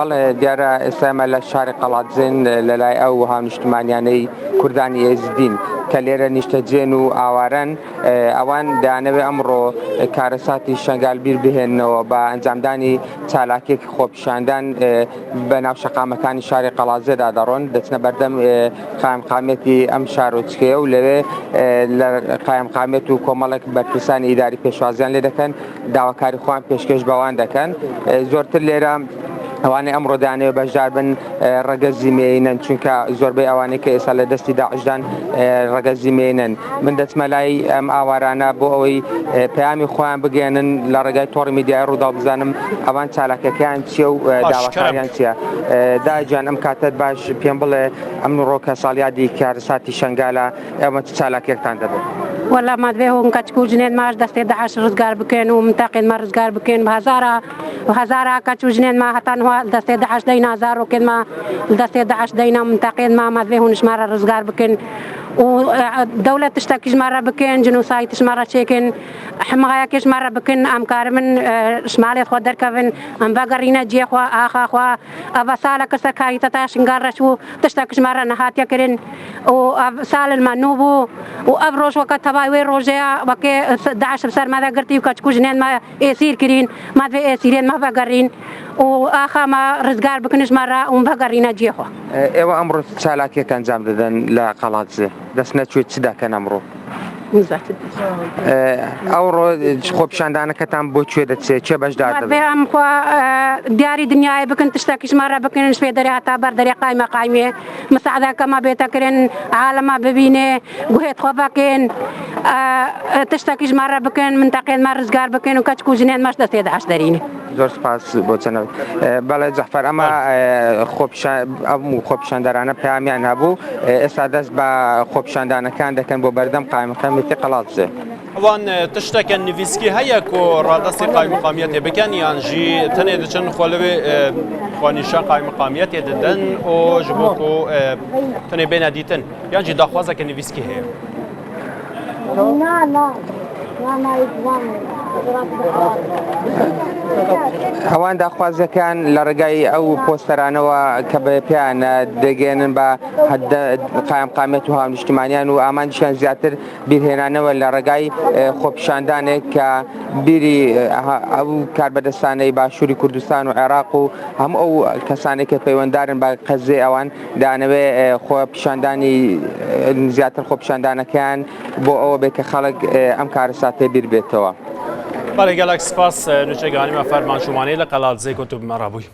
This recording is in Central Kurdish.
بەڵێ دیارە ئێستا ئێمە لە شاری قەڵادزێن لەلای ئەو هاونیشتمانیانەی کوردانی ئێزدین کە لێرە نیشتەجێن و ئاوارەن ئەوان دەیانەوێ ئەمڕۆ کارەساتی شەنگال بیر بهێننەوە بە ئەنجامدانی چالاکیەکی خۆپیشاندان بە ناو شەقامەکانی شاری قەڵادزێدا دەڕۆن دەچنە بەردەم قایمقامیەتی ئەم شارۆچکەیە و لەوێ لە قایمقامیەت و کۆمەڵێک بەرپرسانی ئیداری پێشوازیان لێ دەکەن داواکاری خۆیان پێشکێش بەوان دەکەن زۆرتر لێرە ئەوانەی ئەمڕۆ دانەوە بەشدار بن ڕەگەزی مێینەن چونکە زۆربەی ئەوانەی کە ئێستا لە دەستی داعشدان ڕەگەزی مێینەن من دەچمە لای ئەم ئاوارانە بۆ ئەوەی پەیامی خۆیان بگەێنن لە ڕێگای تۆڕی میدیای ڕوودا بزانم ئەوان چالاکەکەیان چییە و داواکاریان چییە داجان ئەم کاتت باش پێم بڵێ ئەمڕۆ کە ساڵیادی کارەساتی شنگالە ئێوە چ چالاکیەکتان دەبێت؟ وەلا ما دەبێ هون کەچک و ژنێن ماش دەستێ داعش ڕزگار بکەن و منتەقێن ما ڕزگار بکەن هەزارا و هەزارا کەچ و ژنێن ما هەتا نوها دەستێ داعش دەینا زارۆکێن ما دەستێ داعش دەینا منتەقێن ما ما دەبێ هونش ما را ڕزگار بکەن و دەولەت تشتەکیش ما را بکەن جنوسایتش ما را چێکن حمایەکیش ما را بکەن ئەم کار من شمالێت خۆ دەرکەون ئەم بەگەڕینە جێ خوا ئاخا خوا ئەڤە سالە کەسە کاریتە تا شنگال رەچوو تشتەکش ما را نەهاتیە کرن و ئەڤ سالن ما نوو بوو و ئەڤ ڕۆژ وەکە تەوای وێ ڕۆژەیە وەکێ داعش سەر مەدە گرتی و کەچکو ژنێن ما ئێسیر کرین ما دوێ ئێسیرێن ما ڤەگەڕین و ئاخا ما ڕزگار بکنش ما را و ڤەگەڕینە جێ خۆ. ئێوە ئەمڕۆ چ چالاکیەک ئەنجام دەدەن لە قەڵادزێ؟ دەچنە کوێ چ دەکەن ئەمڕۆ؟ ئەوڕۆ خۆپیشاندانەکەتان بۆ کوێ دەچێت کێ بەشدار دەبێت؟ ئەم خوا دیاری دنیای بکن تشتێکیش مارە بکن شوێ دەرێ هەتا بەر دەرێ قایمە قایمێ مساعدەکەمە بێتەکردن عالەمە ببینێ گوهێت خۆ بکەن تشتێکیش مارە بکەن منتەقێن ما ڕزگار بکەن و کەچ و ژنێن مەش دەستێ داش دەرینێ. زۆر سپاس بۆ جەنابت. بەڵێ جەعفەر ئەمە ئەم خۆپیشاندەرانە پەیامیان هەبوو ئێستا دەست بە خۆپیشاندانەکان دەکەن بۆ بەردەم قایمقامیەتی قەڵادزێ. ئەوان تشتەکە نویسکی هەیە کو ڕادەستی قایمقامیەتێ بکەن یان ژی تەنێ دچن خۆ لەوێ خوانیشان قایمقامیەتێ ددەن و ji بۆ کو تەنێ بێنە دیتن یان ژی داخوازەکە نویسکی هەیە. ئەوان داخوازەکان لە ڕێگای ئەو پۆستەرانەوە کە بە پێیان دەگەێنن بە قایمقامیەت و هاونیشتمانیان و ئامانجیان زیاتر بیرهێنانەوە لە ڕێگای خۆپیشاندانێک کە بیری ئەو کاربەدەستانەی باشووری کوردستان و عێراق و هەموو ئەو کەسانێک کە پەیوەندارن بە قەزێ ئەوان دانەوێ خۆپیشاندانی زیاتر خۆپیشاندانەکەیان بۆ ئەوە بێت کە خەڵک ئەم کارەساتێ بیر بێتەوە. بەڵێ گەلەک سپاس نوچەگانی مە فەرمان شومانەی لە قەڵادزێ کۆتوب مەڕابووی.